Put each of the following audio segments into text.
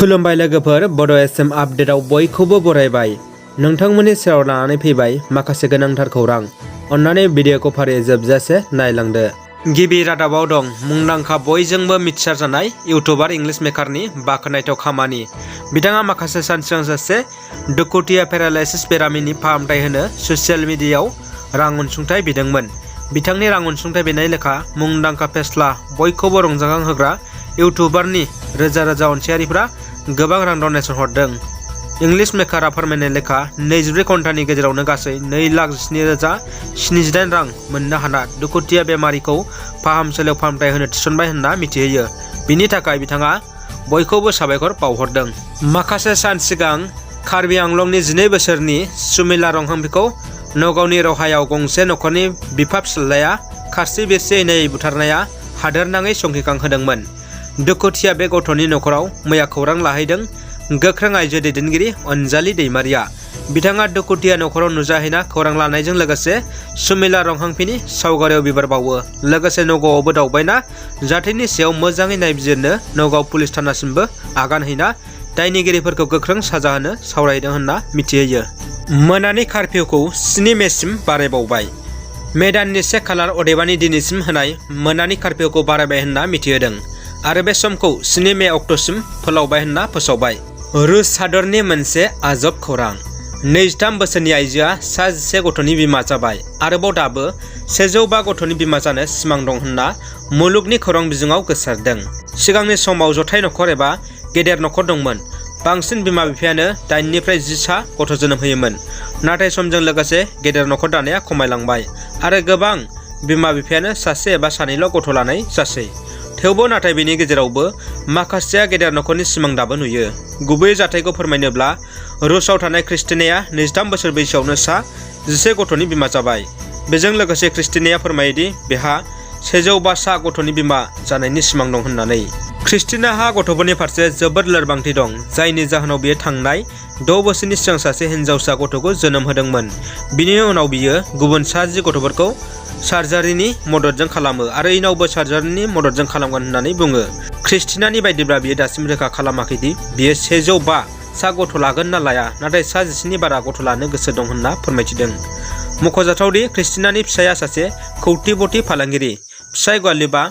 खुलुमबाय लोगोफोर बड' एसएम आपडेटआव बयखौबो बरायबाय। नोंथांमोननि सेराव लानानै फैबाय माखासे गोनांथार खौरां। अन्नानै भिडिअखौ फारियै जोबजासे नायलांदो। गिबि रादाबाव दं मुंदांखा बयजोंबो मिथिसारजानाय इउटुबार इंलिश मेकारनि बाखनायथाव खामानि। बिथाङा माखासे सान सिगां सासे दुखुथिया पेरालाइसिस बेरामिनि फाहामथाय होनो ससियेल मिडियायाव रां अनसुंथाइ बिदोंमोन। बिथांनि रां अनसुंथाइ बिनाय लेखा मुंदांखा फेस्ला बयखौबो रंजाखां होग्रा इउटुबारनि रोजा रोजा अनसायारिफ्रा गोबां रां डनेसन हरदों। इंलिश मेकारआ फोरमायनाय लेखा 24 घन्टानि गेजेरावनो गासै 2,07,078 रां मोननो हाना दुखुथिया बेमारिखौ फाहामसालियाव फाहामथाय होनो थिसनबाय होनना मिथिहोयो। बिनि थाखाय बिथाङा बयखौबो साबायखर बावहरदों। माखासे सान सिगां कार्बि आंलंनि 12 बोसोरनि सुमिला रंहांफिखौ नगावनि रहायाव गंसे नखरनि बिफा फिसाज्लाया खारसि बिरसि इनायै बुथारनाया हादोरनाङै संखिखांहोदोंमोन। दुखुथिया बे गथ'नि नखराव मैया खौरां लाहैदों गोख्रों आइजो दैदेनगिरि अनजालि दैमारिया। बिथाङा दुखुथिया नखराव नुजाहैना खौरां लानायजों लोगोसे सुमिला रंहांफिनि सावगारियाव बिबार बावो। लोगोसे नगावआवबो दावबायना जाथायनि सायाव मोजाङै नायबिजिरनो नगाव पुलिस थानासिमबो आगान हैना दायनिगिरिफोरखौ गोख्रों साजा होनो सावरायदों होनना मिथिहोयो। मोनानि कार्फिउखौ 7 मेसिम बारायबावबाय। मे दाननि 1 खालार अदेबानि दिनैसिम होनाय मोनानि कार्फिउखौ बारायबाय होनना मिथिहोदों आरो बे समखौ 7 मे अक्ट'सिम फोलावबाय होनना फोसावबाय। रुस हादरनि मोनसे आजब खौरां। 23 बोसोरनि आइजोआ सा 11 गथ'नि बिमा जाबाय। आरोबाव दाबो 105 गथ'नि बिमा जानो सिमां दं होनना मुलुगनि खौरां बिजोङाव गोसारदों। सिगांनि समाव जथाय नखर एबा गेदेर नखर दंमोन। बांसिन बिमा बिफायानो 8 निफ्राय 10 गथ' जोनोम होयोमोन। नाथाय समजों लोगोसे गेदेर नखर दानाया खमायलांबाय आरो गोबां बिमा बिफायानो सासे एबा सानैल' गथ' लानाय जासै। थेवबो नाथाय बेनि गेजेरावबो माखासेया गेदेर नखरनि सिमां दाबो नुयो। गुबै जाथायखौ फोरमायनोब्ला रुसआव थानाय क्रिस्टिनाया 23 बोसोर बैसोआवनो सा 11 गथ'नि बिमा जाबाय। बेजों लोगोसे क्रिस्टिनाया फोरमायोदि बेहा 105 गथ'नि बिमा जानायनि सिमां दं होननानै। क्रिस्टिनाहा गथ'फोरनि फारसे जोबोद लोरबांथि दं, जायनि जाहोनाव बियो थांनाय 6 बोसोरनि सिगां सासे हिनजावसा गथ'खौ जोनोम होदोंमोन। बिनि उनाव बियो गुबुन सा 10 गथ'फोरखौ सार्जारिनि मददजों खालामो आरो इनावबो सार्जारिनि मददजों खालामगोन होननानै बुङो। क्रिस्टिनानि बायदिब्ला बियो दासिम रोखा खालामाखैदि बियो 105 गथ' लागोन ना लाया, नाथाय सा 10नि बारा गथ' लानो गोसो दं होनना फोरमायथिदों। मख'जाथावदि क्रिस्टिनानि फिसाया सासे कौटिपति फालांगिरि। फिसाय गालिबा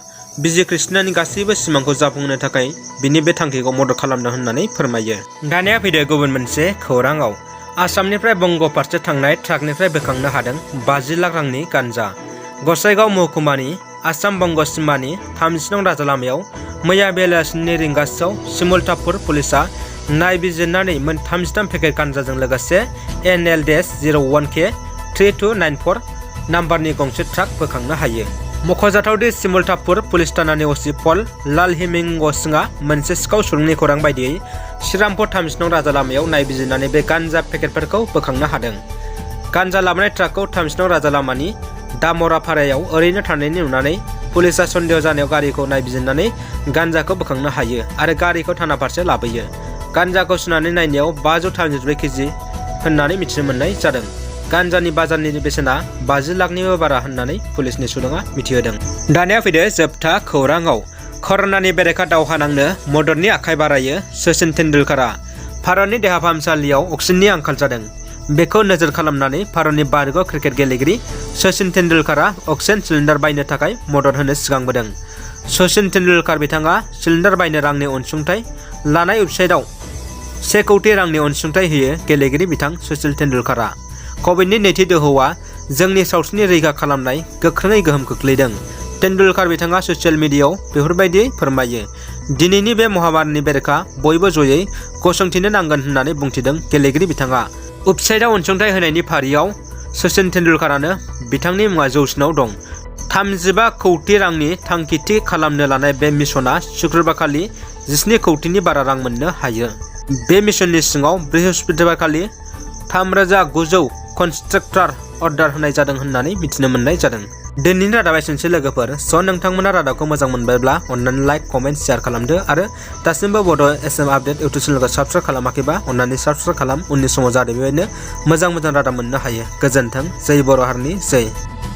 बिजि क्रिस्टिनानि गासैबो सिमांखौ जाफुंहोनो थाखाय बिनि बे थांखिखौ मदद खालामदों होननानै फोरमायो। दानिया फैदो गुबुन मोनसे खौराङाव। आसामनिफ्राय बंग फारसे थांनाय ट्राकनिफ्राय बोखांनो हादों 50 लाख रांनि गान्जा। गसाइगाव महकुमानि आसाम बंग सिमानि 30 नं राजा लामायाव मैया बेलासिनि रिंगासोआव सिमुलतापुर पुलिसा नायबिजिरनानै मोन 33 पेकेट गान्जाजों लोगोसे NL-01K 3294 नाम्बारनि गंसे ट्राक बोखांनो हायो। मख'जाथावदि सिमुलतापुर पुलिस थानानि असि पल लाल हिमिंग सिंआ मोनसे सिखाव सुलुंनि खौरां बायदियै श्रीरामपुर 30 नं राजा लामायाव नायबिजिरनानै बे गान्जा पेकेटफोरखौ बोखांनो हादों। गान्जा लाबोनाय ट्राकखौ 30 नं राजा लामानि दामरापारायाव ओरैनो थानायनि नुनानै पुलिसा सन्देह जानायाव गारिखौ नायबिजिरनानै गान्जाखौ बोखांनो हायो आरो गारिखौ थाना फारसे लाबोयो। गान्जाखौ सुनानै नायनायाव 534 केजि होननानै मिथिनो मोननाय जादों। गान्जानि बाजारनि बेसेना 50 लाखनिबो बारा होननानै पुलिसनि सुलुङा मिथिहोदों। दानिया फैदो जोबथा खौराङाव। कर'नानि बेरेखा दावहा नांनो मददनि आखाइ बारायो सचिन तेन्दुलकारा। भारतनि देहा फाहामसालियाव अक्सिजेननि आंखाल जादों। बेखौ नोजोर खालामनानै भारतनि बारग' क्रिकेट गेलेगिरि सचिन तेन्दुलकारा अक्सिजेन सिलिन्डार बायनो थाखाय मदद होनो सिगांबोदों। सचिन तेन्दुलकार बिथाङा सिलिन्डार बायनो रांनि अनसुंथाइ लानाय वेबसाइटआव 1 कौटि रांनि अनसुंथाइ होयो गेलेगिरि बिथां सचिन तेन्दुलकारा। कभिडनि नैथि दोहौआ जोंनि सावस्रिनि रैखा खालामनाय गोख्रोङै गोहोम खोख्लैदों। तेन्दुलकार बिथाङा ससियेल मिडियायाव बेफोरबायदि फोरमायो। दिनैनि बे महामारिनि बेरेखा बयबो जयै गसंथिनो नांगोन होननानै बुंथिदों गेलेगिरि बिथाङा। वेबसाइटआव अनसुंथाइ होनायनि फारियाव सचिन तेन्दुलकारानो बिथांनि मुङा जौसिनाव दं। 35 कौटि रांनि थांखि थि खालामनो लानाय बे मिशनआ शुक्रबारखालि 17 कौटिनि बारा रां मोननो हायो। बे मिशननि सिङाव बृहस्पतिबारखालि 3900 कन्ट्रेक्टर अर्डार होनाय जादों होननानै मिथिनो मोननाय जादों। दिनैनि रादाबा एसेनोसै लोगोफोर। नोंथांमोना रादाबखौ मोजां मोनबायब्ला अन्नानै लाइक, कमेन्ट, शेयार खालामदो आरो दासिमबो बड' एसएम आपडेट इउटुब चेनेलखौ साबस्क्राइब खालामाखैबा अन्नानै साबस्क्राइब खालाम। उननि समाव जाहाथे बेबायदिनो मोजां रादाब मोननो हायो। गोजोन्थों। जै बर' हारिनि जै।